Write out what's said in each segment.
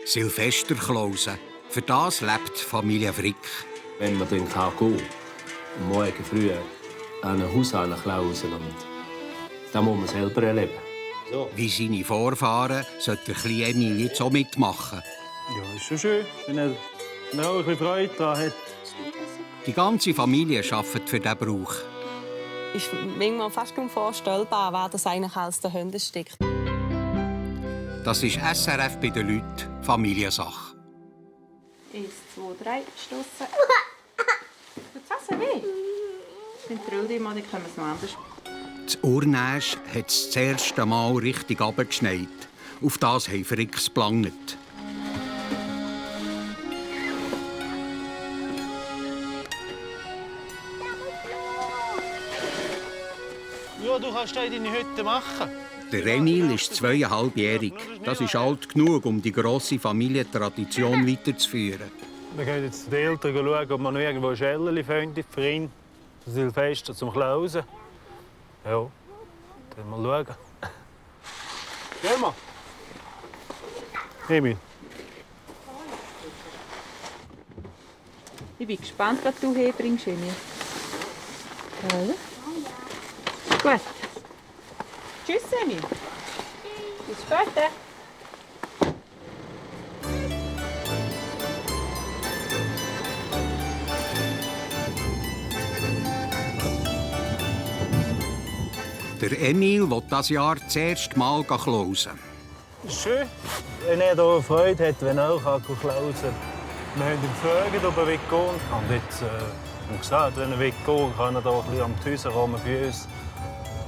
Silvesterklausen. Für das lebt die Familie Frick. Wenn man dann gehen kann, am Morgen früh an ein Haus klausen, das muss man selber erleben. So. Wie seine Vorfahren sollte der kleine Emil jetzt auch mitmachen. Ja, ist schon schön, wenn er auch ein bisschen Freude daran hat. Die ganze Familie arbeitet für diesen Brauch. Es ist manchmal fast unvorstellbar, wer das eigentlich als der Hunde steckt. Das ist SRF bei den Leuten, Familiensache. 1, 2, 3, stossen. Tut's Essen weh? Dann trüll dich mal, dann können wir es noch anders. Das Urnäsch hat es das erste Mal richtig runtergeschneit. Auf das haben Fricks gelangt. Ja, du kannst deine Hütte machen. Der Emil ist 2,5-jährig. Das ist alt genug, um die grosse Familientradition weiterzuführen. Wir gehen jetzt zu den Eltern schauen, ob man noch irgendwo Schällerli findet für ihn. Silvester zum Klausen. Ja, dann mal schauen. Gehen wir. Emil. Ich bin gespannt, was du herbringst, Emil. Ja. Gut. Tschüss, Emil. Bis später. Der Emil will dieses Jahr das erste Mal klausen. Das ist schön, wenn er hier Freude hat, wenn er auch klausen kann. Wir haben ihn gefragt, ob er gehen will. Und jetzt haben wir gesagt, wenn er gehen will, kann er hier ein bisschen am Häuserraum bei uns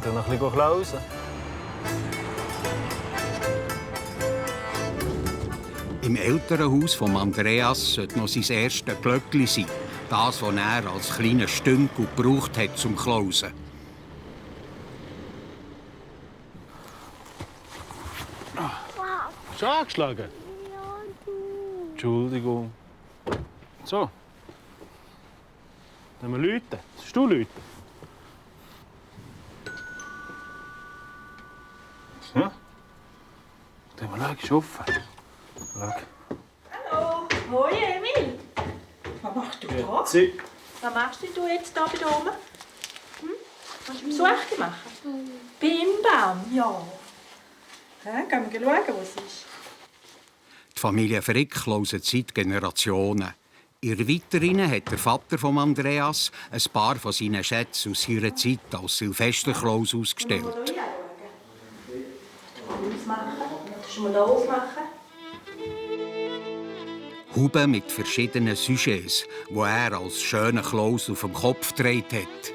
dann ein bisschen klausen. Im Elternhaus von Andreas sollte noch sein erstes Glöckli sein. Das, das er als kleiner Stünkel gebraucht hat zum Klausen. Hast du angeschlagen? Entschuldigung. So. Dann wir läuten. Sollst du läuten? Ja? Dann wir schauen, ist offen. Schau. Hallo. Hoi, Emil. Was machst du da? Grüezi. Was machst du jetzt hier bei der Oma? Hast du Besuch gemacht? Bienenbaum? Ja. Gehen wir schauen, was es ist. Die Familie Frick klauset seit Generationen. In der Weiterine hat der Vater von Andreas ein paar von seinen Schätzen aus ihrer Zeit als Silvesterklaus ausgestellt. Huben mit verschiedenen Sujets, die er als schönen Klaus auf dem Kopf gedreht hat.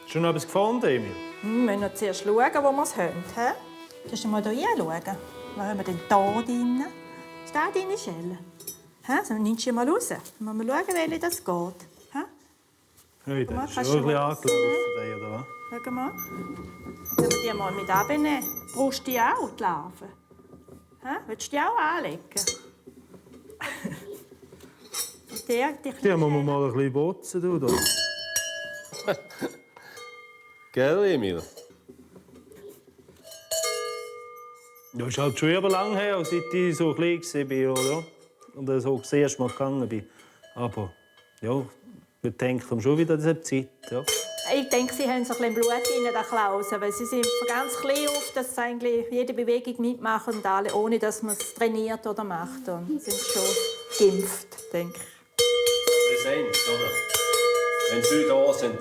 Hast du noch etwas gefunden, Emil? Wir müssen noch zuerst schauen, wo wir es haben. Kannst du mal hier hinschauen? Was haben wir denn hier drin? Ist da deine Schelle? So, nimmst du mal raus. Dann müssen wir schauen, welche das geht. Hey, das ist schon kannst ein du bisschen mal- angelaufen, oder was? Schau mal. Sollen wir die mal mit abnehmen? Brauchst du die auch, die Larven? Willst du die auch anlegen? Die muss man mal ein bisschen botzen, du. Da. Gell, Emil? Ja, ist halt schon über lang her, seit ich so klein war, oder? Und so das erste Mal gegangen bin. Aber ja, man denkt schon wieder an diese Zeit. Ja. Ich denke, sie haben so ein bisschen Blut in der Klausen, weil sie sind von ganz klein auf, dass sie eigentlich jede Bewegung mitmachen und alle, ohne dass man es trainiert oder macht. Und sind schon geimpft, denke ich. Präsent, oder? Wenn sie da sind.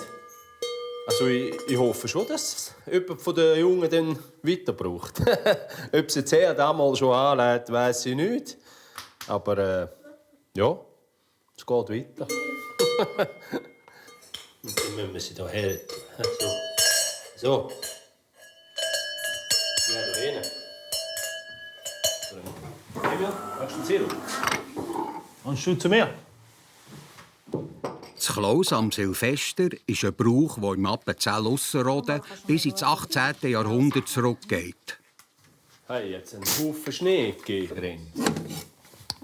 Also ich hoffe schon, dass jemand von den Jungen dann weiter braucht. Ob sie jetzt damals schon anlädt, weiss ich nicht. Aber ja, es geht weiter. Und dann müssen wir sie hier her. So. So. Ja, da hin. Emil, kannst du den Zero? Kommst du zu mir? Das Klaus am Silvester ist ein Brauch, der im Appenzell-Ausserrhoden bis ins 18. Jahrhundert zurückgeht. Hey, jetzt einen Haufen Schnee gegeben.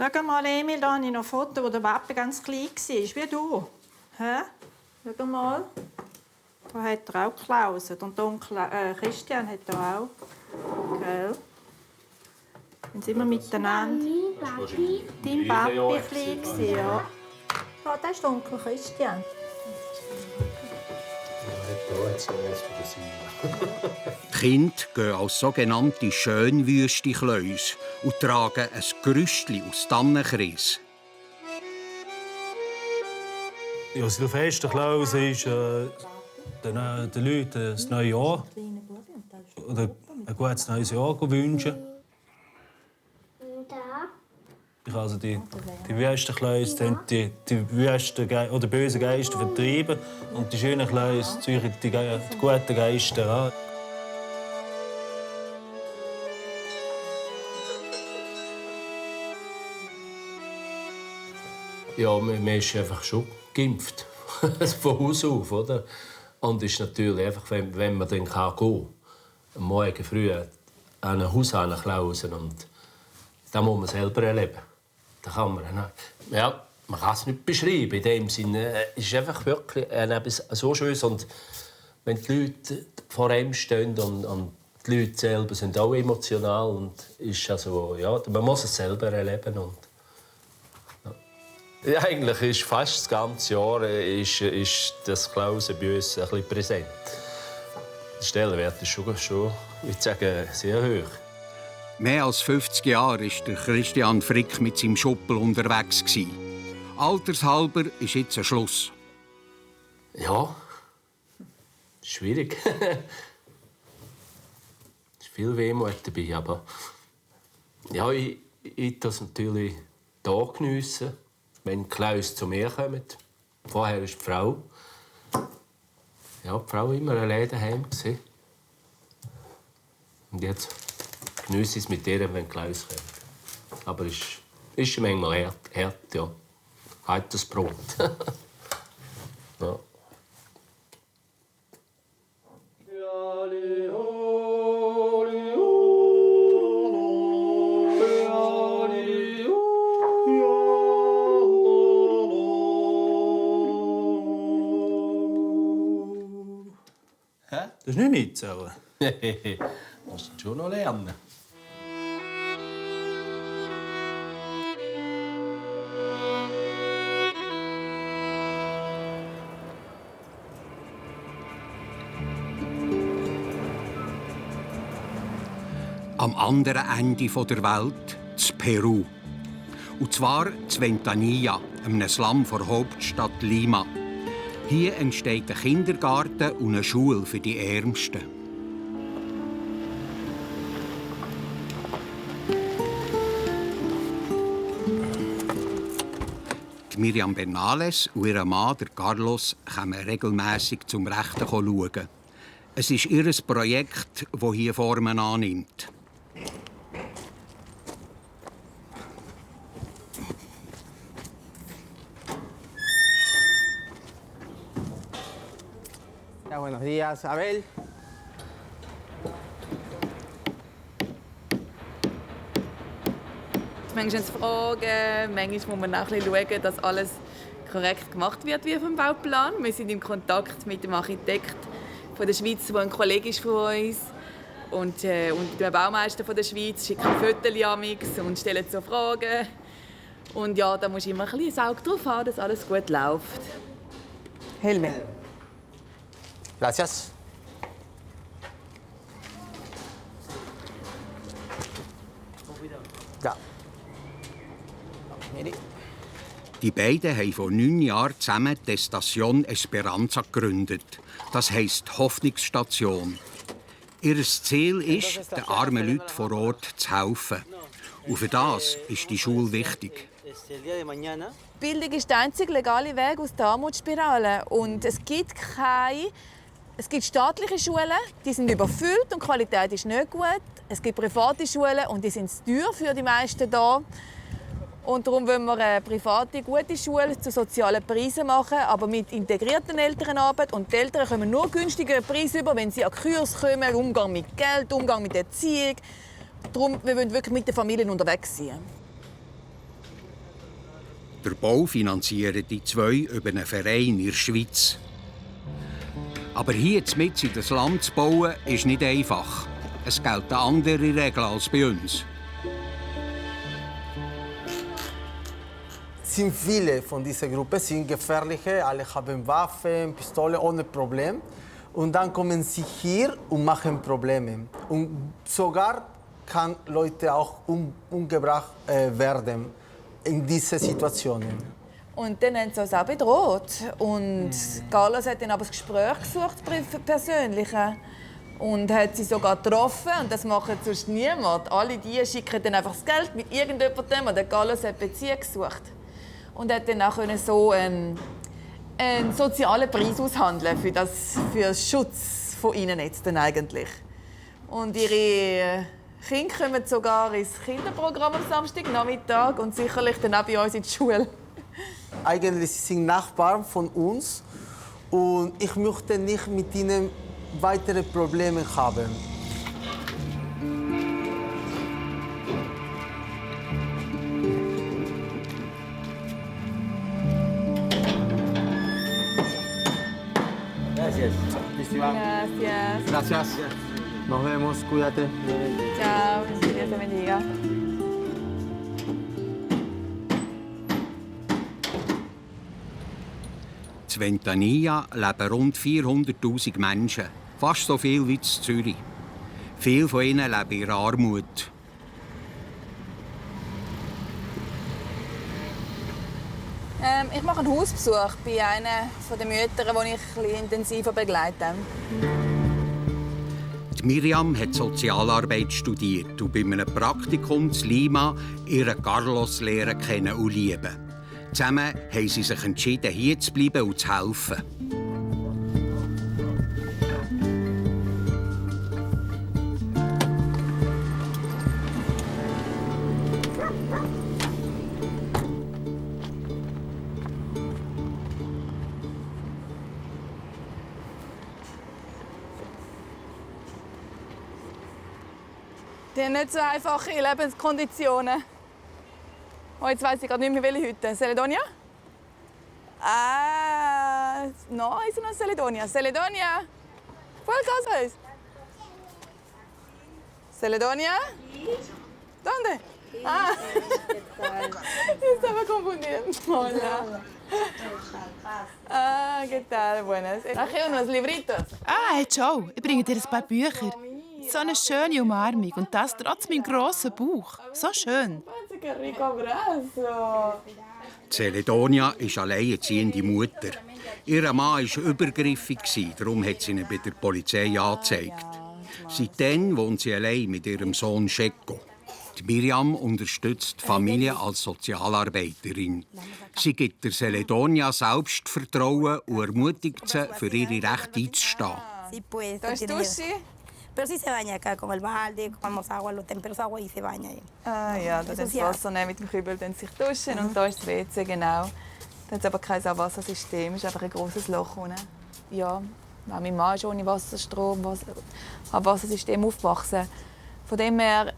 Schau mal, Emil, da habe ich noch ein Foto, wo der Papi ganz klein war. Wie du. Hä? Schau mal. Da hat er auch Klausen. Und Onkel Christian hat er auch. Okay. Dann sind wir miteinander. Dein Papi war klein, ja. Ja, das ist Onkel Christian. Die Kinder gehen als sogenannte Schönwüste-Kläuse und tragen ein Gerüstchen aus Tannenkreis. Ja, Silvesterklaus ist den Leuten das neue Jahr oder ein gutes neues Jahr wünschen. Ich also die wüsten Klaus die wüsten oder bösen Geister vertreiben und die schönen Klaus ziehen die guten Geister an. Ja, man ist einfach schon geimpft. Von Haus auf, oder? Und es ist natürlich einfach, wenn man dann gehen kann, am Morgen früh an ein Haus klausen und das muss man selber erleben. Da kann man, ja, man kann es nicht beschreiben. In dem Sinne es ist einfach wirklich etwas so Schönes. Und wenn die Leute vor einem stehen und die Leute selber sind auch emotional und ist also, ja, man muss es selber erleben. Und, ja. Eigentlich ist fast das ganze Jahr ist das Klausen bei uns ein bisschen präsent. Der Stellenwert ist schon ich würde sagen, sehr hoch. Mehr als 50 Jahre war der Christian Frick mit seinem Schuppel unterwegs. Altershalber ist jetzt ein Schluss. Ja, schwierig. Es ist viel Wehmut dabei, aber ja, ich das natürlich hier geniessen, wenn die Klaus zu mir kommen. Vorher ist die Frau. Ja, die Frau war immer allein daheim. Und jetzt geniesse ich es mit ihr, wenn die Klaus kommt. Aber es ist manchmal hart, ja. Hartes Brot. Ja. Das ist nicht mitzählen. Musst du schon noch lernen. Am anderen Ende der Welt, in Peru. Und zwar in Ventanilla, einem Slum der Hauptstadt Lima. Hier entsteht ein Kindergarten und eine Schule für die Ärmsten. Die Miriam Bernales und ihr Mann, der Carlos, kommen regelmässig zum Rechten schauen. Es ist ihr Projekt, das hier Formen annimmt. Ja, buenos días, Abel. Manchmal fragen, manchmal muss man auch schauen, dass alles korrekt gemacht wird wie vom Bauplan. Wir sind in Kontakt mit dem Architekt von der Schweiz, der ein Kollege ist von uns. Und der Baumeister von der Schweiz schickt Fotos und stellt so Fragen. Und ja, da muss ich immer ein bisschen ein Auge drauf haben, dass alles gut läuft. Helme. Gracias. Ja. Miri. Die beiden haben vor 9 Jahren zusammen die Station Esperanza gegründet. Das heisst Hoffnungsstation. Ihr Ziel ist, den armen Leuten vor Ort zu helfen. Und für das ist die Schule wichtig. Bildung ist der einzige legale Weg aus der Armutsspirale. Und es gibt staatliche Schulen, die sind überfüllt und die Qualität ist nicht gut. Es gibt private Schulen und die sind zu teuer für die meisten hier. Und darum wollen wir eine private, gute Schule zu sozialen Preisen machen, aber mit integrierten Elternarbeit. Und die Eltern kommen nur günstigere Preise über, wenn sie an Kurs kommen, Umgang mit Geld, Umgang mit Erziehung. Darum, wir wollen wirklich mit den Familien unterwegs sein. Der Bau finanzieren die zwei über einen Verein in der Schweiz. Aber hier mitten in das Land zu bauen, ist nicht einfach. Es gelten andere Regeln als bei uns. Sind viele von dieser Gruppe sind gefährliche, alle haben Waffen, Pistolen ohne Problem. Und dann kommen sie hier und machen Probleme. Und sogar kann Leute auch umgebracht werden in diesen Situationen. Und dann haben sie uns auch bedroht. Und Carlos hat dann aber das Gespräch gesucht, persönliche. Und hat sie sogar getroffen. Und das macht sonst niemand. Alle die schicken dann einfach das Geld mit irgendjemandem. Und der Carlos hat Beziehung gesucht. Und hat dann auch so einen sozialen Preis aushandeln für den Schutz von ihnen jetzt dann eigentlich. Und ihre Kinder kommen sogar ins Kinderprogramm am Samstagnachmittag und sicherlich dann auch bei uns in die Schule. Eigentlich sind sie Nachbarn von uns und ich möchte nicht mit ihnen weitere Probleme haben. Gracias. Gracias. Nos vemos, cuídate. Ciao, Dios te bendiga. In Ventania leben rund 400'000 Menschen, fast so viel wie in Zürich. Viele von ihnen leben in Armut. Ich mache einen Hausbesuch bei einer der Mütter, die ich ein bisschen intensiver begleite. Die Miriam hat Sozialarbeit studiert und bei einem Praktikum in Lima ihren Carlos lernen kennen und lieben. Zusammen haben sie sich entschieden, hier zu bleiben und zu helfen. Die haben nicht so einfache Lebenskonditionen. Oh, jetzt weiss ich gerade nicht mehr, welche Hütte. Celedonia? No, eso no es Celedonia. Celedonia. ¿Cuál casa es? ¿Celedonia? ¿Dónde? Ah, estaba confundiendo. Hola. Ah, ¿qué tal? Buenas. Traje unos libritos. Ah, hey Joe, ich bringe dir ein paar Bücher. So eine schöne Umarmung und das trotz meinem grossen Bauch. So schön. Qué rico abrazo. Celedonia ist alleinerziehende Mutter. Ihr Mann war übergriffig, darum hat sie ihn bei der Polizei angezeigt. Seitdem wohnt sie allein mit ihrem Sohn Checo. Die Miriam unterstützt die Familie als Sozialarbeiterin. Sie gibt der Celedonia Selbstvertrauen und ermutigt sie, für ihre Rechte einzustehen. Da ist Dusche. Pero sí se baña acá, con el balde, tomamos agua, lo temperos agua y se baña ahí. Ah ja, da das Wasser nehmen mit dem Kübel, dann sich duschen und da ist das WC, genau. Da hat es aber kein Abwassersystem, es ist einfach ein grosses Loch unten. Ja, auch mein Mann ist ohne Wasserstrom, Abwassersystem aufgewachsen. Von dem her,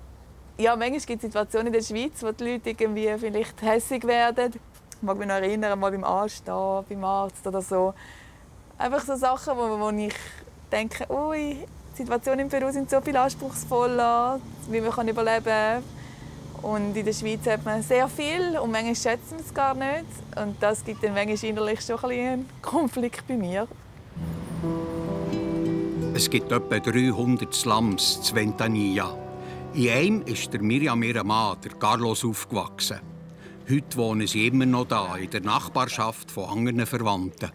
ja, manchmal gibt es Situationen in der Schweiz, wo die Leute irgendwie vielleicht hässig werden. Ich mag mich noch erinnern, mal beim Anstehen, beim Arzt oder so. Einfach so Sachen, wo ich denke, ui, die Situationen in Peru sind so viel anspruchsvoller, wie man überleben kann. Und in der Schweiz hat man sehr viel und manchmal schätzen wir es gar nicht. Und das gibt dann manchmal innerlich schon ein bisschen einen Konflikt bei mir. Es gibt etwa 300 Slums in Ventania. In einem ist der Miriam ihr Mann, der Carlos, aufgewachsen. Heute wohnen sie immer noch da, in der Nachbarschaft von anderen Verwandten.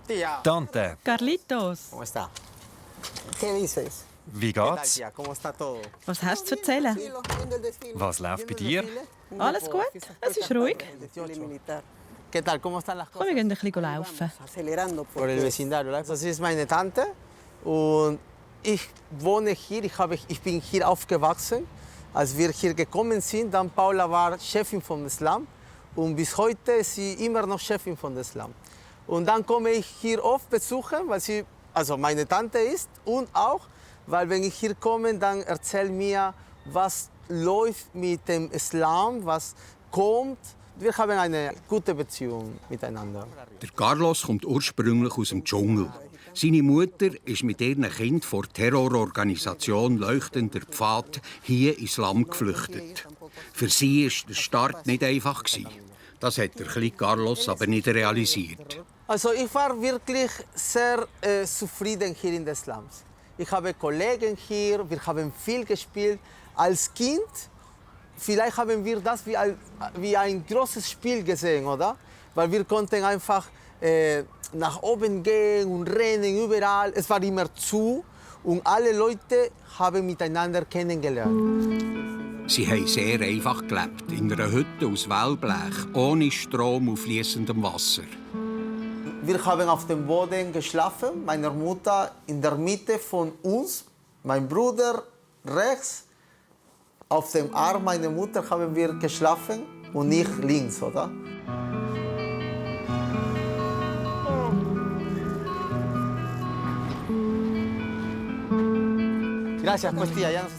Ja. Tante, Carlitos, ¿Cómo está? ¿Qué dices? wie geht's? ¿Cómo está todo? was hast du zu erzählen? Was läuft bei dir? Alles gut? Es ist ruhig. ¿Qué tal? ¿Cómo están las Komm, wir gehen ein bisschen laufen. Por el vecindario. Das ist meine Tante und ich wohne hier. Ich bin hier aufgewachsen. Als wir hier gekommen sind, dann Paula war Chefin vom Slum und bis heute ist sie immer noch Chefin von dem Slum. Und dann komme ich hier oft besuchen, weil sie also meine Tante ist und auch Weil wenn ich hier komme, dann erzähl mir, was läuft mit dem Islam, was kommt. Wir haben eine gute Beziehung miteinander. Der Carlos kommt ursprünglich aus dem Dschungel. Seine Mutter ist mit ihren Kindern vor der Terrororganisation Leuchtender Pfad hier ins Land geflüchtet. Für sie war der Start nicht einfach. Das hat der kleine Carlos aber nicht realisiert. Also ich war wirklich sehr zufrieden hier in den Slums. Ich habe Kollegen hier, wir haben viel gespielt. Als Kind, vielleicht haben wir das wie ein großes Spiel gesehen, oder? Weil wir konnten einfach nach oben gehen und rennen überall. Es war immer zu und alle Leute haben miteinander kennengelernt. Sie haben sehr einfach gelebt, in einer Hütte aus Wellblech, ohne Strom und fließendem Wasser. Wir haben auf dem Boden geschlafen, meine Mutter in der Mitte von uns, mein Bruder rechts. Auf dem Arm meiner Mutter haben wir geschlafen und ich links, oder?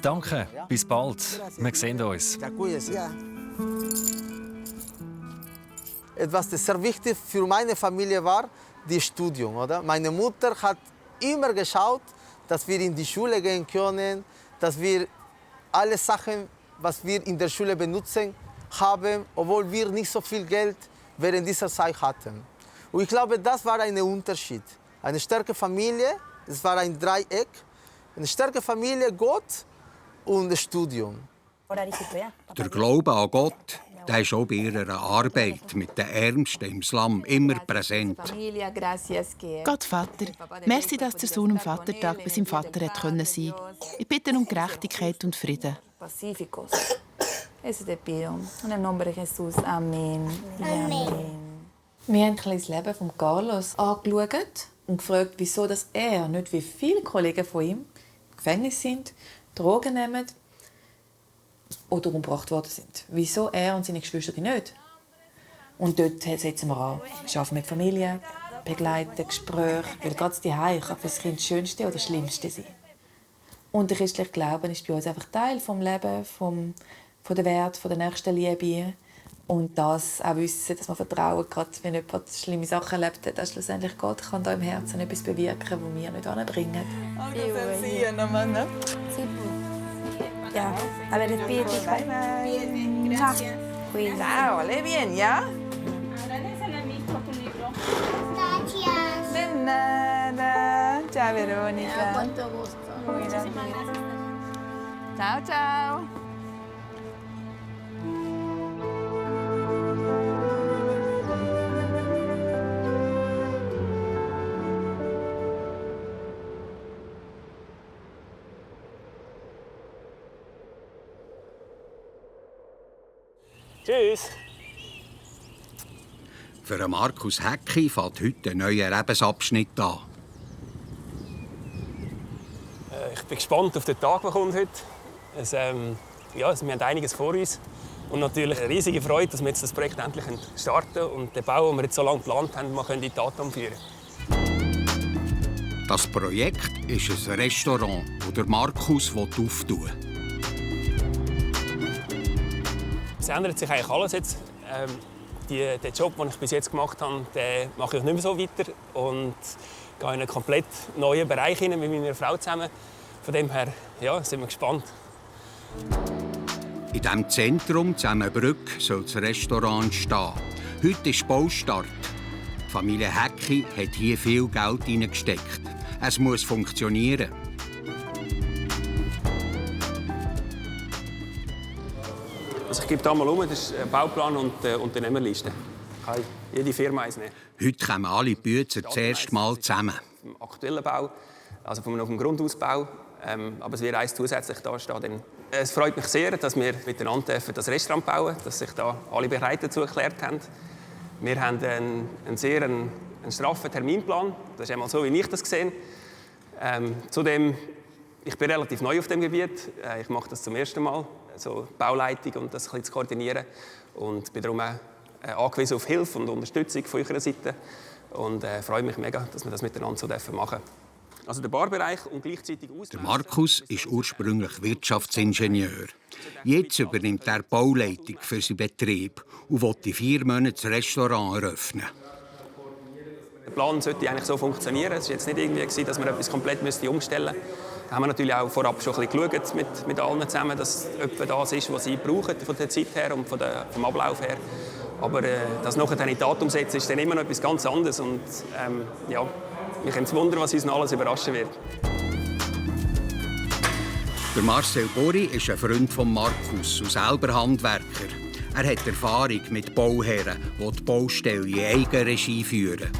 Danke, bis bald. Wir sehen uns. Etwas, das sehr wichtig für meine Familie war, das Studium. Oder? Meine Mutter hat immer geschaut, dass wir in die Schule gehen können, dass wir alle Sachen, was wir in der Schule benutzen, haben, obwohl wir nicht so viel Geld während dieser Zeit hatten. Und ich glaube, das war ein Unterschied. Eine starke Familie, es war ein Dreieck, eine starke Familie, Gott und das Studium. Der Glaube an Gott, der ist auch bei ihrer Arbeit mit den Ärmsten im Slum immer präsent. Gott Vater, merci, dass der Sohn am Vatertag bei seinem Vater sein konnte. Ich bitte um Gerechtigkeit und Frieden. Eso te pido. En el nombre de Jesús. Amén. Amén. Wir haben das Leben von Carlos angeschaut und gefragt, wieso dass er nicht wie viele Kollegen von ihm im Gefängnis sind, Drogen nehmen oder umgebracht worden sind. Wieso er und seine Geschwister nicht? Und dort setzen wir an. Wir arbeiten mit Familie, begleiten Gespräche, weil gerade die Zuhause kann für das Kind das Schönste oder das Schlimmste sein. Und der christliche Glaube ist bei uns einfach Teil des Lebens, von der Wert, von der nächsten Liebe. Und das auch wissen, dass man vertrauen, gerade wenn jemand schlimme Sachen erlebt, dass schlussendlich Gott kann da im Herzen etwas bewirken, das wir nicht anbringen. Ya, a ver, despídete. Bye, bye. Cuidado, vale bien, ¿ya? Gracias. De nada. Chao, Verónica. Cuánto gusto. Muchísimas gracias. Chao, chao. Tschüss. Für Markus Häcki fängt heute ein neuer Lebensabschnitt an. Ich bin gespannt auf den Tag, der kommt heute. Wir haben einiges vor uns. Und natürlich eine riesige Freude, dass wir jetzt das Projekt endlich starten können und den Bau, den wir jetzt so lange geplant haben, in die Tat umführen. Das Projekt ist ein Restaurant, das der Markus auftun will. Es ändert sich eigentlich alles jetzt. Den Job, den ich bis jetzt gemacht habe, den mache ich nicht mehr so weiter und gehe in einen komplett neuen Bereich hinein mit meiner Frau zusammen. Von dem her sind wir gespannt. In diesem Zentrum Zusammenbrück soll das Restaurant stehen. Heute ist Baustart. Die Familie Häcki hat hier viel Geld hineingesteckt. Es muss funktionieren. Also ich gebe da mal um, das ist ein Bauplan und die Unternehmerliste. Kann jede Firma eins nehmen. Heute kommen alle Bützer das erste Mal zusammen. Vom aktuellen Bau, also auf dem Grundausbau. Aber es wird eins zusätzlich da stehen. Es freut mich sehr, dass wir miteinander das Restaurant bauen, dass sich da alle bereit dazu erklärt haben. Wir haben einen sehr straffen Terminplan. Das ist einmal so, wie ich das sehe. Zudem, ich bin relativ neu auf dem Gebiet. Ich mache das zum ersten Mal, also Bauleitung und das ein bisschen zu koordinieren. Und bin darum auch angewiesen auf Hilfe und Unterstützung von eurer Seite. Und freue mich mega, dass wir das miteinander so machen dürfen. Also der Barbereich und gleichzeitig Der Markus ist ursprünglich Wirtschaftsingenieur. Jetzt übernimmt er die Bauleitung für seinen Betrieb und will in 4 Monaten das Restaurant eröffnen. Der Plan sollte eigentlich so funktionieren. Es war jetzt nicht irgendwie, dass wir etwas komplett umstellen müssten. Da haben wir natürlich auch vorab schon ein bisschen geschaut mit allen zusammen, dass es etwa das ist, was sie brauchen von der Zeit her und vom Ablauf her. Aber das nachher dann in die Tat umsetzen, ist dann immer noch etwas ganz anderes. Und ja, wir können uns wundern, was uns noch alles überraschen wird. Der Marcel Bori ist ein Freund von Markus und selber Handwerker. Er hat Erfahrung mit Bauherren, die die Baustelle in Eigenregie führen.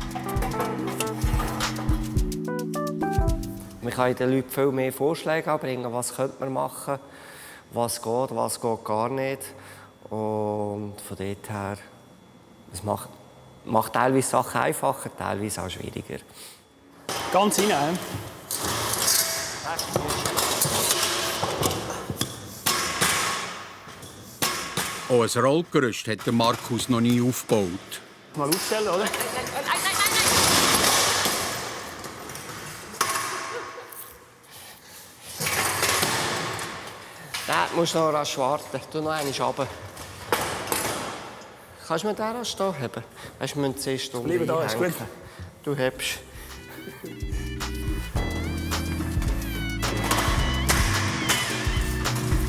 Man kann den Leuten viel mehr Vorschläge anbringen, was könnte man machen, was geht gar nicht. Und von dort her, es macht teilweise Sachen einfacher, teilweise auch schwieriger. Ganz hinein. Auch ein Rollgerüst hat der Markus noch nie aufgebaut. Mal aufstellen, oder? Da musst du noch rasch warten. Tu noch einmal runter. Kannst du mir den rasch hier haben? Weißt, wir müssen 10 Stunden Bleibe da, ist gut. Du hebst.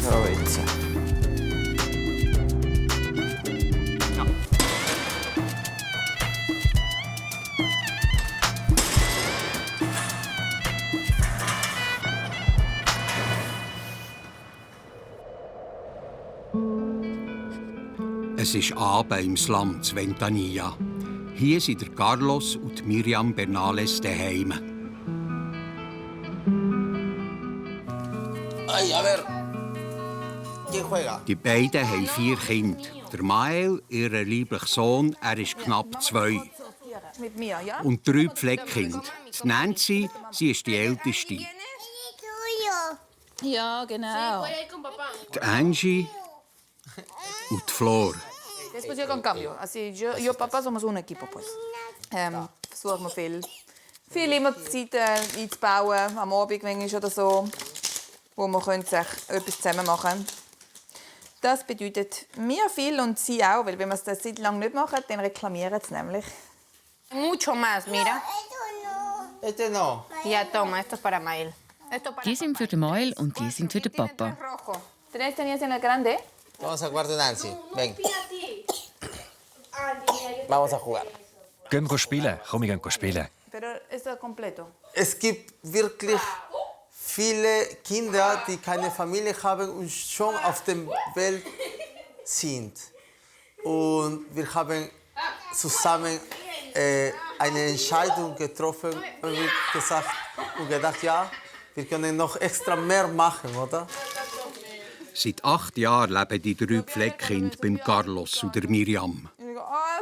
So, jetzt. Es ist Abend im Slum zu Ventanilla. Hier sind der Carlos und Miriam Bernales daheim. Die beiden haben 4 Kinder. Der Mael, ihr lieblicher Sohn, er ist knapp 2. Mit mir, ja? Und 3 Pflegekinder. Die Nancy, sie ist die älteste. Ja, genau. Die Angie und die Flor. Después yo con cambio. Así, yo y Papa somos un equipo, pues. Versuchen wir viel immer Zeit einzubauen, am Abend manchmal oder so, wo wir sich etwas zusammen machen können. Das bedeutet mir viel und sie auch, weil wenn wir es eine Zeit lang nicht machen, dann reklamieren sie nämlich. Mucho más, mira. Este no. Ya toma, esto es para Mael. Die sind für den Mael und die sind für den Papa. ¿Tres tenías en el grande? Vamos al cuarto de Nancy. Ven. Vamos a jugar. Gehen wir spielen. Komm, wir gehen spielen. Pero está completo. Es gibt wirklich viele Kinder, die keine Familie haben und schon auf der Welt sind. Und wir haben zusammen eine Entscheidung getroffen und gesagt und gedacht, ja, wir können noch extra mehr machen, oder? Seit 8 Jahren leben die 3 Pflegekinder beim Carlos und der Miriam.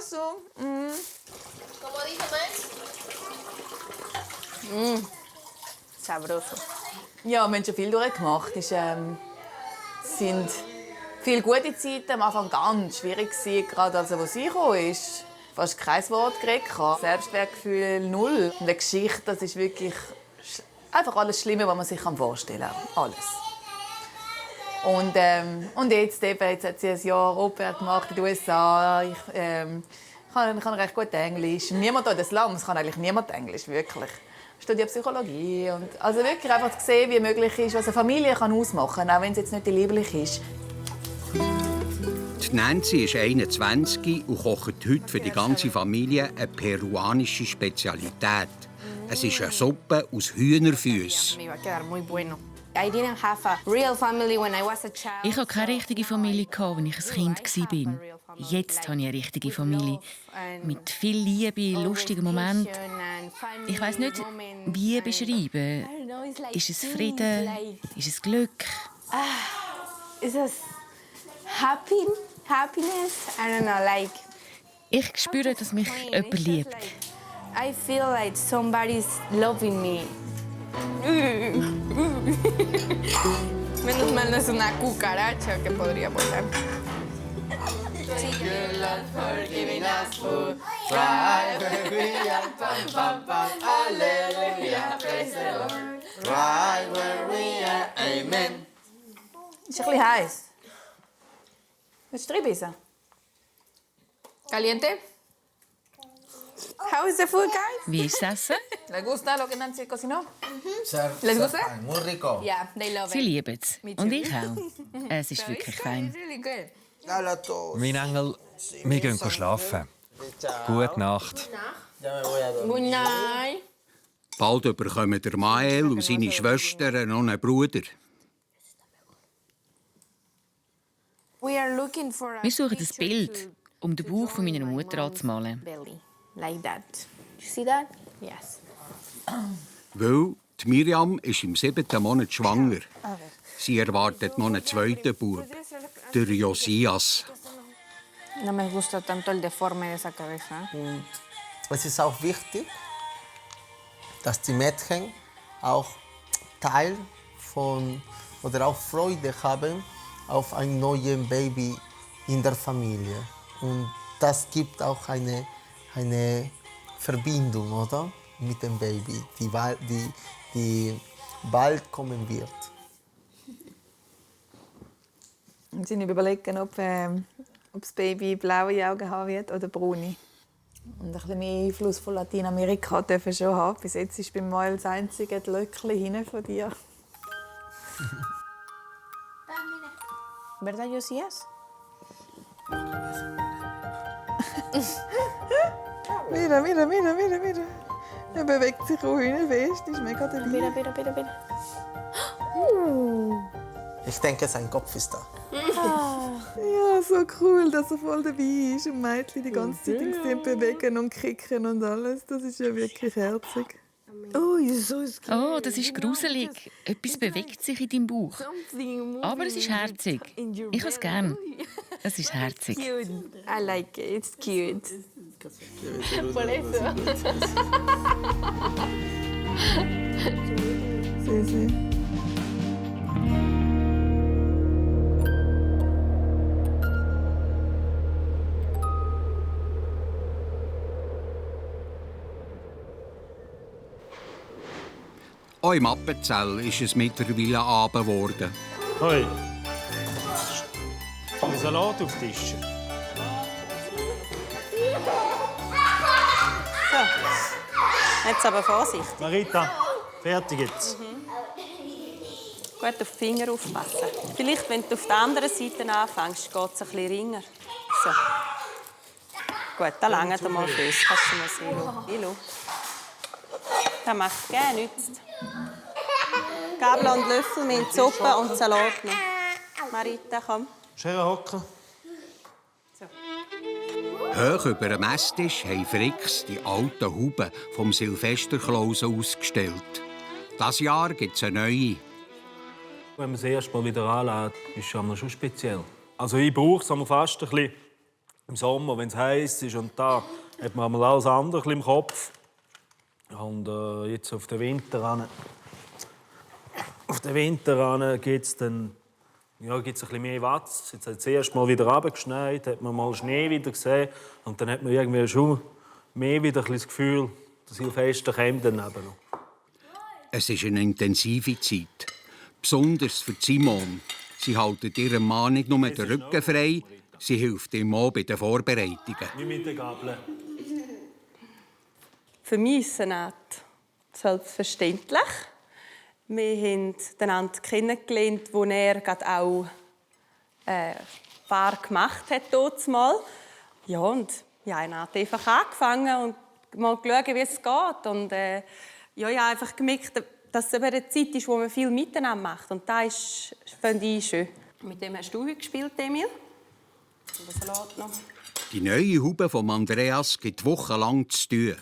So. Sabroso. Ja, wir haben schon viel durchgemacht. Es sind viele gute Zeiten, am Anfang ganz schwierig gewesen, gerade als sie gekommen ist. Fast kein Wort geredet. Selbstwertgefühl 0. Und die Geschichte, das ist wirklich einfach alles Schlimme, was man sich vorstellen kann. Alles. Und jetzt hat sie ein Jahr Au-pair gemacht in den USA. Ich kann recht gut Englisch. Niemand in den Slums kann eigentlich niemand Englisch, wirklich. Ich studiere Psychologie. Und also wirklich einfach zu sehen, wie möglich ist, was eine Familie ausmachen kann, auch wenn es jetzt nicht die lieblich ist. Die Nancy ist 21 und kocht heute für die ganze Familie eine peruanische Spezialität. Es ist eine Suppe aus Hühnerfüßen. Ich hatte keine richtige Familie, als ich ein Kind war. Jetzt habe ich eine richtige Familie. Mit viel Liebe, lustigen Momenten. Ich weiss nicht, wie beschreiben. Ist es Frieden? Ist es Glück? Ist es happiness? I don't know, like. Ich spüre, dass mich jemand liebt. I feel like somebody's loving me. Menos mal no es una cucaracha que podría volar. good Lord for giving us food. Right where we are, pam, pam, pam, Halleluja, praise the Lord. Right where we are, Amen. Ist ein bisschen heiß. Willst du reinbissen? Caliente? How is the food, guys? Wie ist das Essen? ¿Les gusta lo que Nancy cocinó? Sehr, Les sehr gusta? fein, muy rico. Yeah, they love it. Sie lieben es. Me too. Und ich auch. Es ist wirklich fein. Really good. Hola a todos. Mein Engel, wir gehen schlafen. Gute Nacht. Good night. Bald bekommen der Mael und seine Schwestern noch einen Bruder. We are looking for a Wir suchen ein Bild, um den Bauch von meiner Mutter anzumalen. belly, like that. You see that? Yes. Weil die Miriam ist im 7. Monat schwanger. Sie erwartet noch einen zweiten Bub, der Josias. No me gusta tanto el deforme de esa cabeza. Es ist auch wichtig, dass die Mädchen auch Teil von oder auch Freude haben auf ein neues Baby in der Familie. Und das gibt auch eine Verbindung, oder? Mit dem Baby, die bald kommen wird. Und sie überlegen, ob das Baby blaue Augen haben wird oder braune. Und ein bisschen mehr Einfluss von Lateinamerika dürfen schon haben. Bis jetzt ist beim Mael das einzige Löckchen hinten von dir. ¿Verdad, Josías? Mira. Er bewegt sich auch hinten fest, ist mega dabei. Mira. Ich denke, sein Kopf ist da. Ja, so cool, dass er voll dabei ist und Mädchen die ganze Zeit im Gesicht bewegen und kicken und alles. Das ist ja wirklich herzig. Oh, so ist Oh, das ist gruselig. Etwas bewegt sich in deinem Bauch. Aber es ist herzig. Ich habe es gern. Es ist herzig. Cute. I like it. It's cute. Por eso. Sí. Auch im Appenzell ist es mittlerweile Abend geworden. Hoi. Ein Salat auf den Tisch. Jetzt aber Vorsicht. Marita, fertig jetzt. Gut auf die Finger aufpassen. Vielleicht, wenn du auf der anderen Seite anfängst, geht es ein bisschen ringer. So. Gut, da langt er mal Füße. Kannst du mal sehen. Ilu. Das macht gerne nichts. Gabel und Löffel mit Suppe und Salat noch. Marita, komm. Schere hocken. Hoch über dem Esstisch haben Fricks die alten Huben vom Silvesterklaus ausgestellt. Dieses Jahr gibt es eine neue. Wenn man das erste Mal wieder anlädt, ist es schon speziell. Also ich brauche es fast ein bisschen im Sommer, wenn es heiß ist. Und da hat man alles andere im Kopf. Und jetzt auf den Winter an. Auf den Winter an gibt es dann ein bisschen mehr Watz. Jetzt hat es erst mal wieder runtergeschneit, hat man mal Schnee wieder gesehen. Und dann hat man irgendwie schon mehr wieder das Gefühl, dass Silvester kommt dann eben noch. Es ist eine intensive Zeit. Besonders für Simone. Sie hält ihrem Mann nicht nur den Rücken frei, sie hilft ihm auch bei den Vorbereitungen. Wie mit den Gabeln. Für mich ist es eine Art selbstverständlich. Wir haben einander kennengelernt, als er gerade auch Paar gemacht hat. Ja, und ich habe einfach angefangen und mal geschaut, wie es geht. Und ich habe einfach gemerkt, dass es eine Zeit ist, wo man viel miteinander macht. Und das finde ich schön. Mit dem hast du heute gespielt, Emil. Die neue Haube von Andreas gibt wochenlang zu tun.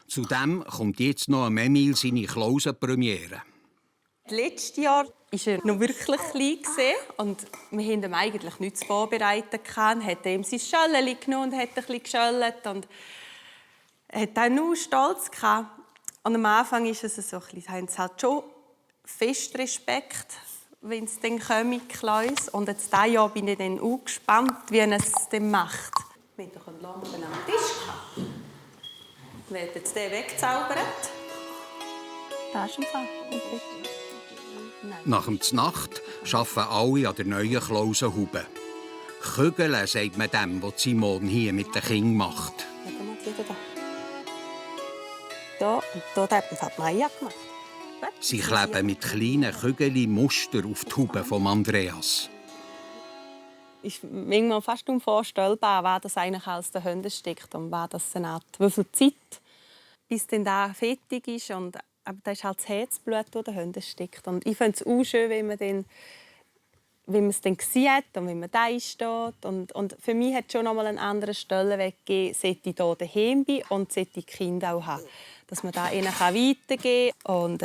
Zudem kommt jetzt noch am Emil seine Klausenpremiere. Letztes Jahr war er noch wirklich klein und wir haben ihm eigentlich nichts vorbereitet. Er hat ihm sein Schöllchen genommen und hat ein bisschen geschöllt und er hat auch nur Stolz gehabt. Und am Anfang ist es so, haben sie halt schon fest Respekt, wenn es dann kommt, Klaus. Und jetzt dieses Jahr bin ich dann auch gespannt, wie er es dann macht. Wenn ihr am Tisch habt. Wird jetzt den weggezaubert? Das ist ein Fall. Nach dem Znacht arbeiten alle an der neuen Klausenhaube. Kügeln sagt man dem, was Simon hier mit den Kindern macht. Da hat Maja gemacht. Sie kleben mit kleinen Kügeln Muster auf die Haube von Andreas. Es ist manchmal fast unvorstellbar, wer das eigentlich aus den Händen steckt und wer das dann hat. Wie viel Zeit, bis dann da fertig ist. Und, aber das ist halt das Herzblut, das in den Händen steckt. Und ich finde es auch schön, wenn man es dann sieht und wenn man da steht. Und für mich hat es schon einmal einen anderen Stellenweg gegeben, seit ich hier daheim bin und seit ich die Kinder auch habe. Dass man da ihnen weitergeben kann. Und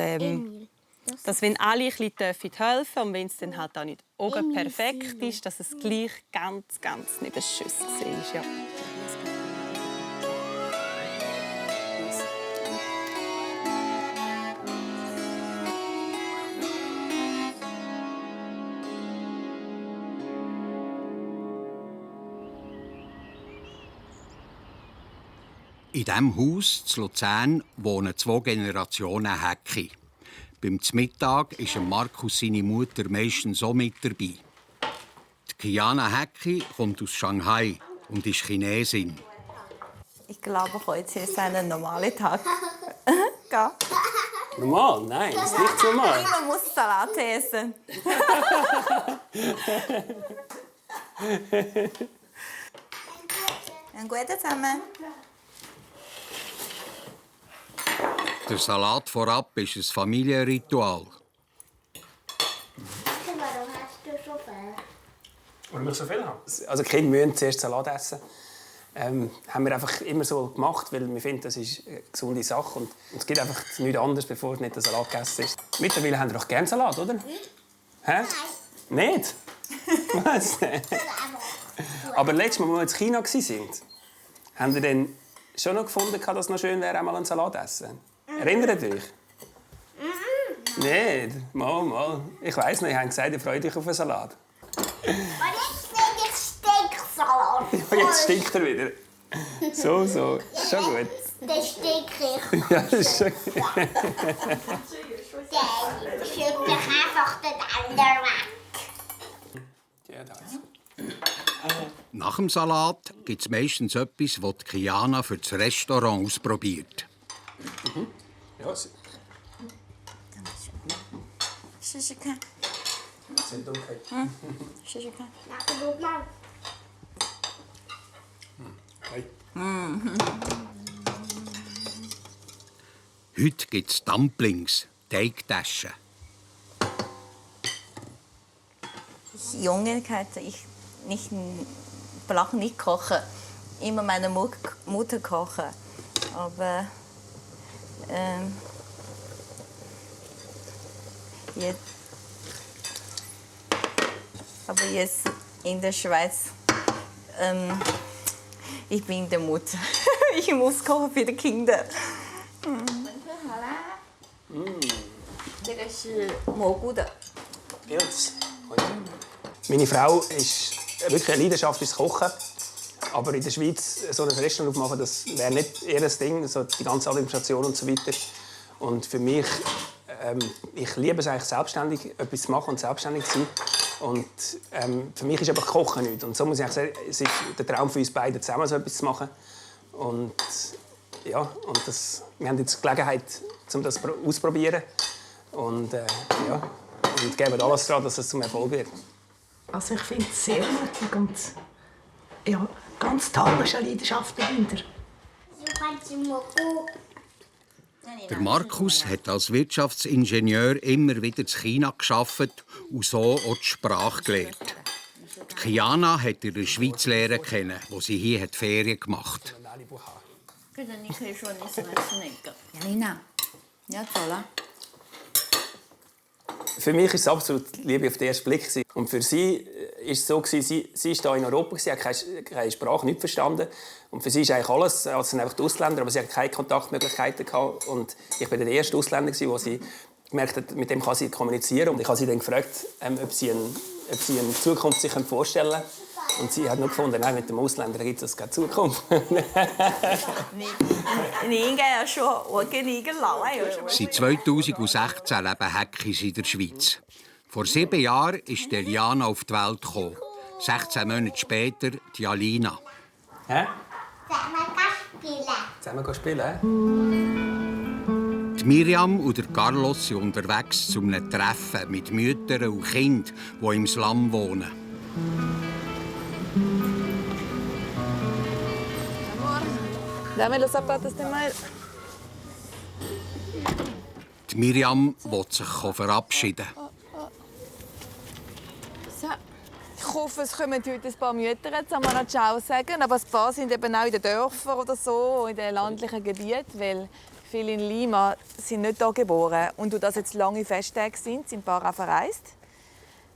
dass, wenn alle ein bisschen helfen dürfen und wenn es dann halt auch nicht oben perfekt ist, dass es gleich ganz neben den Schüssen ist. Ja. In diesem Haus in Luzern wohnen 2 Generationen Häcki. Beim Mittag ist Markus seine Mutter meistens auch mit dabei. Die Kiana Häcki kommt aus Shanghai und ist Chinesin. Ich glaube, heute ist ein normaler Tag. Normal? Nein, das ist nicht normal. Man muss Salat essen. Ein guter zusammen. Der Salat vorab ist ein Familienritual. Warum hast du so viel? Warum ich so viel habe? Also die Kinder müssen zuerst Salat essen. Haben wir einfach immer so gemacht, weil wir finden, das ist eine gesunde Sache. Und es gibt einfach nichts anderes, bevor nicht der Salat gegessen ist. Mittlerweile haben wir doch gerne Salat, oder? Hä? Nicht? Was? Aber letztes Mal, als wir in China waren, haben wir dann schon noch gefunden, dass es noch schön wäre, einmal einen Salat zu essen. Erinnert euch? Nicht? Mal. Ich weiss nicht, ihr habt gesagt, ihr freut euch auf einen Salat. Und jetzt stinkt Salat. Ja, jetzt stinkt er wieder. So. Ist schon gut. Der stinkt richtig. Ja, das ist schon gut. Der schüttet dich einfach den anderen weg. Ja, das. Nach dem Salat gibt es meistens etwas, das Kiana für das Restaurant ausprobiert. Ja, 试试看。sind okay. 试试看。 Guck mal. Hey. Heute gibt es Dumplings, Teigtaschen. Junge, ich brauche nicht kochen. Immer meine Mutter kochen. Aber jetzt in der Schweiz, ich bin der Mutter. Ich muss kochen für die Kinder. Das ist Mogu. Pilz. Meine Frau ist wirklich eine Leidenschaft ins Kochen. Aber in der Schweiz so ein Restaurant aufmachen, das wäre nicht ihr Ding, so die ganze Administration und so weiter. Und für mich, ich liebe es eigentlich, selbstständig etwas zu machen und selbstständig zu sein. Und für mich ist einfach Kochen nichts. Und so muss ich sagen, es ist der Traum für uns beide, zusammen so etwas zu machen. Und ja, und wir haben jetzt die Gelegenheit, um das auszuprobieren. Und, und geben alles daran, dass es zum Erfolg wird. Also ich finde es sehr mutig und ja, ganz toll, ist eine Leidenschaft dahinter. Der Markus hat als Wirtschaftsingenieur immer wieder in China gearbeitet und so auch die Sprache gelernt. Die Kiana hat in der Schweiz lernen kennen, wo sie hier Ferien gemacht hat. Für mich war es absolut Liebe auf den ersten Blick. Und für sie war es so, sie war hier in Europa, sie hat keine Sprache, nicht verstanden. Und für sie ist eigentlich alles, also sind einfach die Ausländer, aber sie hat keine Kontaktmöglichkeiten gehabt. Und ich war der erste Ausländer, den sie gemerkt, mit dem kann sie kommunizieren. Und ich habe sie dann gefragt, ob sie eine Zukunft sich vorstellen können. Und sie hat nur gefunden, nein, mit dem Ausländer gibt es keine Zukunft. Seit 2016 leben Häckis in der Schweiz. Vor 7 Jahren ist Eliana auf die Welt gekommen. 16 Monate später die Alina. Hä? Zusammen spielen? Die Miriam und der Carlos sind unterwegs zu einem Treffen mit Müttern und Kindern, die im Slum wohnen. Dame los zapatos de mal. Die Miriam will sich verabschieden. So. Ich hoffe, es kommen heute ein paar Mütter, jetzt haben wir noch Ciao sagen. Aber ein paar sind eben auch in den Dörfern oder so, in den ländlichen Gebieten, weil viele in Lima sind nicht hier geboren. Und da das jetzt lange Festtage sind ein paar auch verreist.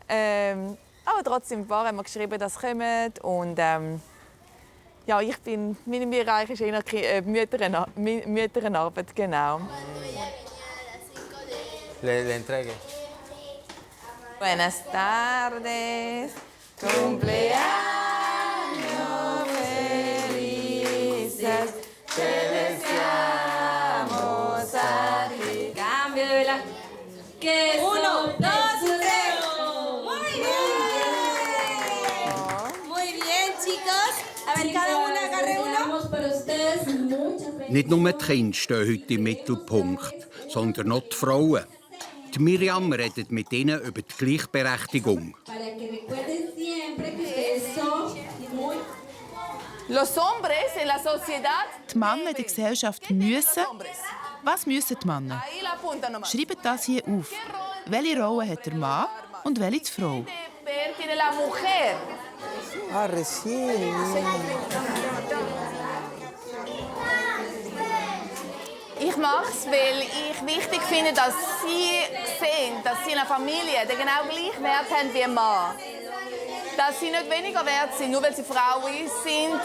Aber trotzdem, ein paar haben wir geschrieben, dass sie kommen. Und ja, mein Bereich ist eher Mütterarbeit, genau. Le entregue. Buenas tardes, cumpleaños felices, te deseamos a ti. Cambio de la... Que 1, 2, 3. Muy bien, chicos. A ver, cada una agarre uno. Nicht nur die Kinder stehen heute im Mittelpunkt, sondern auch die Frauen. Die Miriam redet mit ihnen über die Gleichberechtigung. Los hombres en la sociedad. Die Männer in der Gesellschaft müssen. Was müssen die Männer? Schreibt das hier auf. Welche Rolle hat der Mann und welche die Frau? Ah, recién. Ich mache es, weil ich wichtig finde, dass sie sehen, dass sie in einer Familie den genau gleichen Wert haben wie ein Mann. Dass sie nicht weniger wert sind, nur weil sie Frauen sind,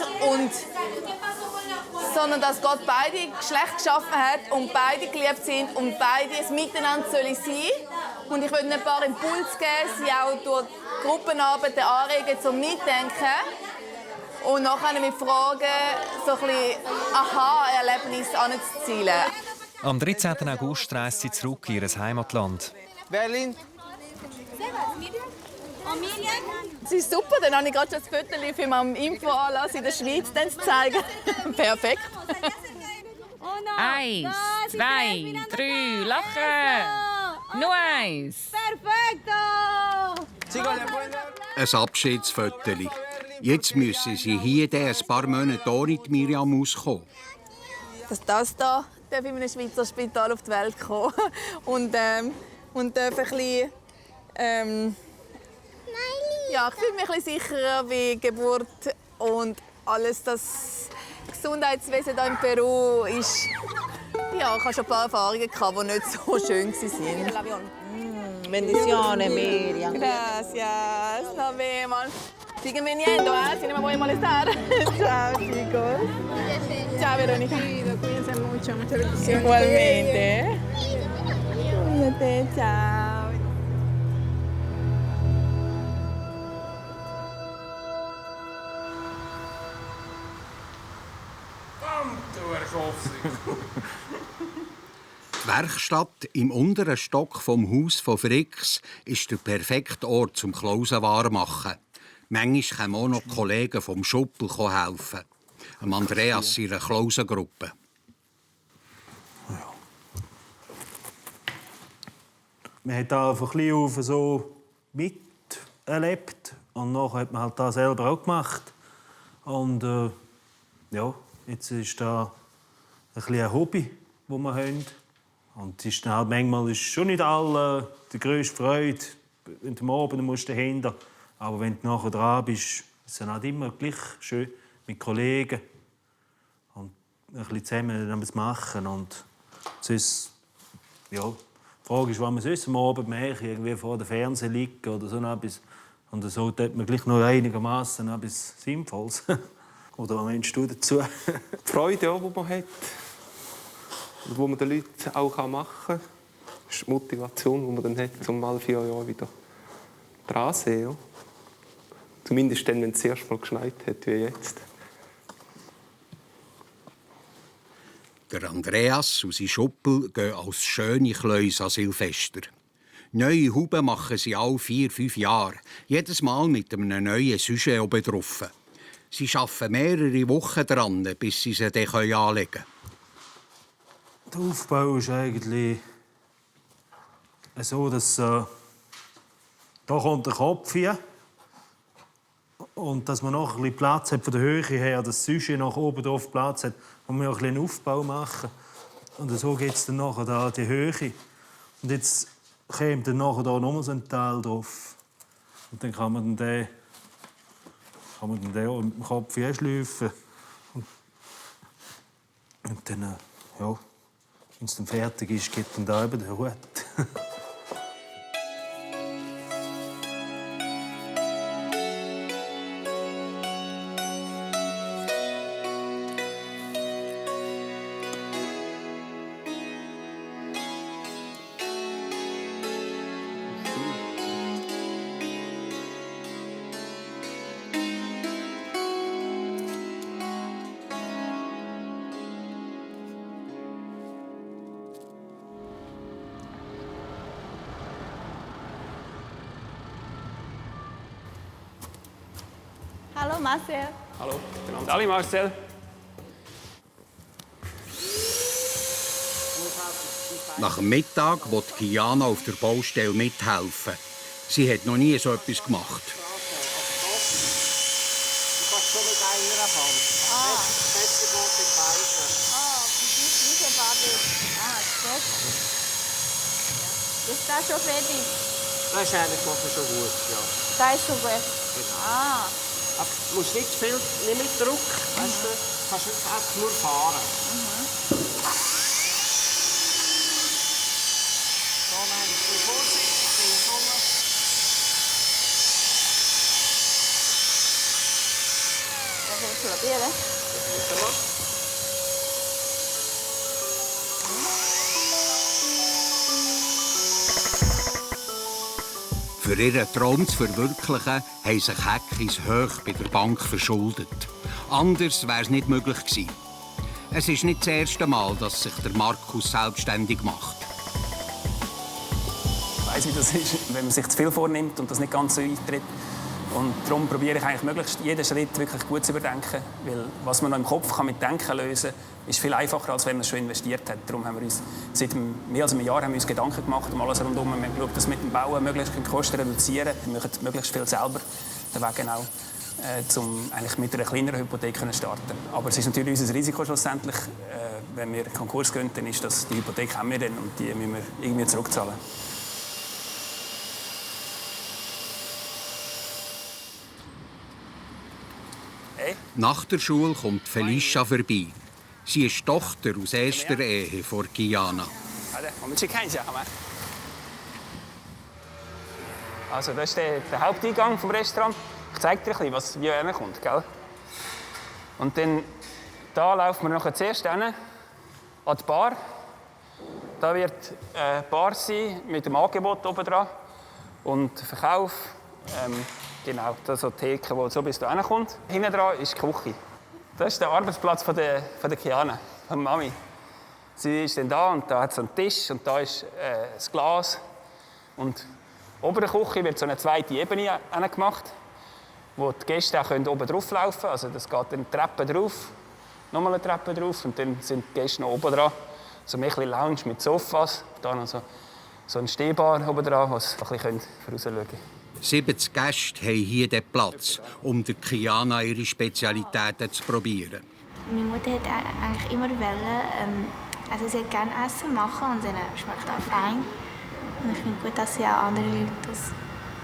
sondern dass Gott beide Geschlechter geschaffen hat und beide geliebt sind und beide ein Miteinander sein sollen. Und ich würde ein paar Impulse geben, sie auch durch Gruppenarbeiten anregen zum Mitdenken. Und nachher mit Fragen so ein bisschen Aha-Erlebnis anzuzielen. Am 13. August reist sie zurück in ihr Heimatland. Berlin. Das ist super, dann habe ich gerade schon das Foto für meinen Infoanlass in der Schweiz zu zeigen. Perfekt. 1, 2, 3, lachen! Nur 1. Perfecto! Ein Abschiedsfoto. Jetzt müssen sie hier ein paar Monate ohne die Miriam auskommen. Das hier darf in einem Schweizer Spital auf die Welt kommen. Und darf ein bisschen, ja, ich fühle mich ein bisschen sicherer wie Geburt und alles. Das Gesundheitswesen hier in Peru ist... Ja, ich habe schon ein paar Erfahrungen gehabt, die nicht so schön waren. Bendiciones, Miriam. Gracias. Nos vemos. Siguen viniendo, si no me voy a molestar. Chao, chicos. Chao, Verónica. Cuídense mucho. Muchas bendiciones. Igualmente. Cuídate, chao. Die Werkstatt im unteren Stock vom Haus von Fricks ist der perfekte Ort zum Klausen warm-machen. Manchmal kommen auch noch Kollegen vom Schuppel helfen. Andreas seiner Klausengruppe. Man hat da von klein auf so miterlebt und nachher hat man halt das selber auch gemacht. Und ja, jetzt ist da ein Hobby, das wir haben. Und es ist dann halt manchmal ist schon nicht alle die grösste Freude, wenn du am Abend musst dahinter. Aber wenn du nachher dran bist, ist es dann halt immer gleich schön mit Kollegen und ein bisschen zusammen zu machen. Und sonst, ja, die Frage ist, was man sonst am Abend macht, irgendwie vor dem Fernseher liegen oder so etwas. Und so tut man gleich noch einigermaßen etwas Sinnvolles. Oder was meinst du dazu? Die Freude, die man hat und die man den Leuten auch machen kann, Das ist die Motivation, die man dann hat, um alle 4 Jahre wieder dran zu sein. Ja. Zumindest dann, wenn es das erste Mal geschneit hat, wie jetzt. Der Andreas und sein Schuppel gehen als schöne Kleus an Silvester. Neue Huben machen sie alle 4-5 Jahre. Jedes Mal mit einem neuen Sujet oben drauf. Sie arbeiten mehrere Wochen daran, bis sie sie dann anlegen können. Der Aufbau ist eigentlich so, dass da kommt der Kopf hier. Und dass man noch ein bisschen Platz hat von der Höhe her, dass das Sujet nach oben drauf Platz hat, und wir auch ein bisschen Aufbau machen. Und so geht es dann nachher da die Höhe. Und jetzt kommt dann nachher da noch so ein Teil drauf. Und dann kann man den mit dem Kopf hier schleifen. Und dann, ja, wenn es dann fertig ist, geht dann da eben der Hut. Hallo Marcel. Hallo, alle Marcel. Nach dem Mittag will Kiana auf der Baustelle mithelfen. Sie hat noch nie so etwas gemacht. Du kannst schon mit einer Hand. Besser geht mit beiden. Diese Babi. Gut. Ist das schon fertig? Das ist eigentlich schon gut, ja. Das ist schon gut. Genau. Aber du musst nicht viel, nicht mit Druck, weißt du, kannst einfach nur fahren. So, nein, ich bin vorsichtig, probieren. Für ihren Traum zu verwirklichen, haben sich Häckis hoch bei der Bank verschuldet. Anders wäre es nicht möglich gewesen. Es ist nicht das erste Mal, dass sich der Markus selbstständig macht. Ich weiss, wie das ist, wenn man sich zu viel vornimmt und das nicht ganz so eintritt. Und darum probiere ich eigentlich möglichst jeden Schritt wirklich gut zu überdenken. Weil was man noch im Kopf mit Denken lösen kann, ist viel einfacher, als wenn man es schon investiert hat. Darum haben wir uns seit mehr als einem Jahr haben wir uns Gedanken gemacht um alles rundherum. Wir haben geschaut, dass wir mit dem Bauen möglichst die Kosten reduzieren. Wir machen möglichst viel selber. Deswegen auch, um eigentlich mit einer kleineren Hypothek zu starten. Aber es ist natürlich unser Risiko schlussendlich. Wenn wir Konkurs gehen, dann ist das, die Hypothek haben wir dann und die müssen wir irgendwie zurückzahlen. Nach der Schule kommt Felicia vorbei. Sie ist Tochter aus erster Ehe von Kiana. Also das ist der Haupteingang vom Restaurant. Ich zeige dir ein bisschen, wie er kommt, gell? Und dann da laufen wir nachher zuerst hin, an die Bar. Da wird eine Bar sein mit dem Angebot oben dran und Verkauf. Genau, das ist die Theke, die so bis hierhin kommt. Hinten dran ist die Küche. Das ist der Arbeitsplatz von der Kiana, von der Mami. Sie ist dann da und da hat es einen Tisch und da ist das Glas. Und ober der Küche wird so eine zweite Ebene gemacht, wo die Gäste auch oben drauf laufen können. Also das geht dann Treppe drauf, nochmal eine Treppe drauf und dann sind die Gäste noch oben dran. So ein bisschen Lounge mit Sofas. Da noch so eine Stehbar oben dran, wo sie ein bisschen rausschauen können. 70 Gäste haben hier den Platz, um der Kiana ihre Spezialitäten zu probieren. Meine Mutter hat eigentlich immer wollen, also sie hat gerne Essen machen und ihnen schmeckt auch fein. Und ich finde gut, dass sie auch andere Leute das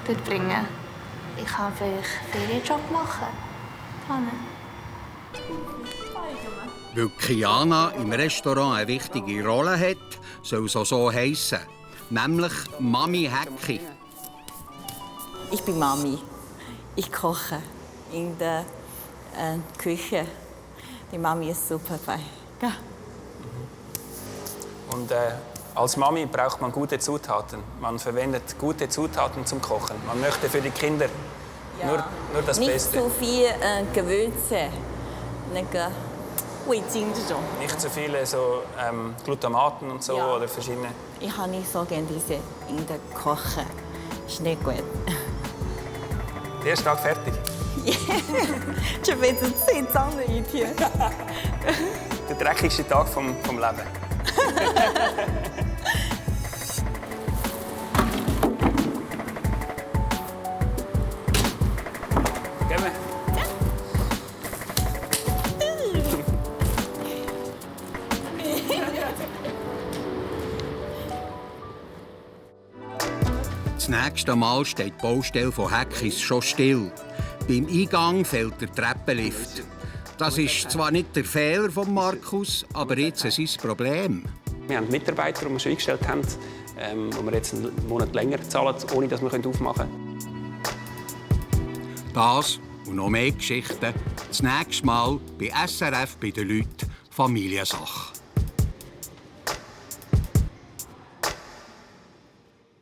dort bringen. Ich kann vielleicht einen Ferienjob machen. Weil Kiana im Restaurant eine wichtige Rolle hat, soll es auch so heissen. Nämlich Mami Häcki. Ich bin Mami. Ich koche in der Küche. Die Mami ist super dabei. Ja. Und Als Mami braucht man gute Zutaten. Man verwendet gute Zutaten zum Kochen. Man möchte für die Kinder nur das Beste. Nicht zu viel Gewürze. Nicht zu viele so, Glutamaten und so oder verschiedene. Ich habe nicht so gerne diese in der Kochen. Ist nicht gut. Der erste Tag fertig. 这辈子最脏的一天。 Der dreckigste Tag vom Leben. Gehen wir. Das nächste Mal steht die Baustelle von Heckis schon still. Beim Eingang fehlt der Treppenlift. Das ist zwar nicht der Fehler von Markus, aber jetzt sein Problem. Wir haben Mitarbeiter, die wir schon eingestellt haben, die wir jetzt einen Monat länger zahlen, ohne dass wir aufmachen können. Das und noch mehr Geschichten das nächste Mal bei SRF bei den Leuten Familiensache.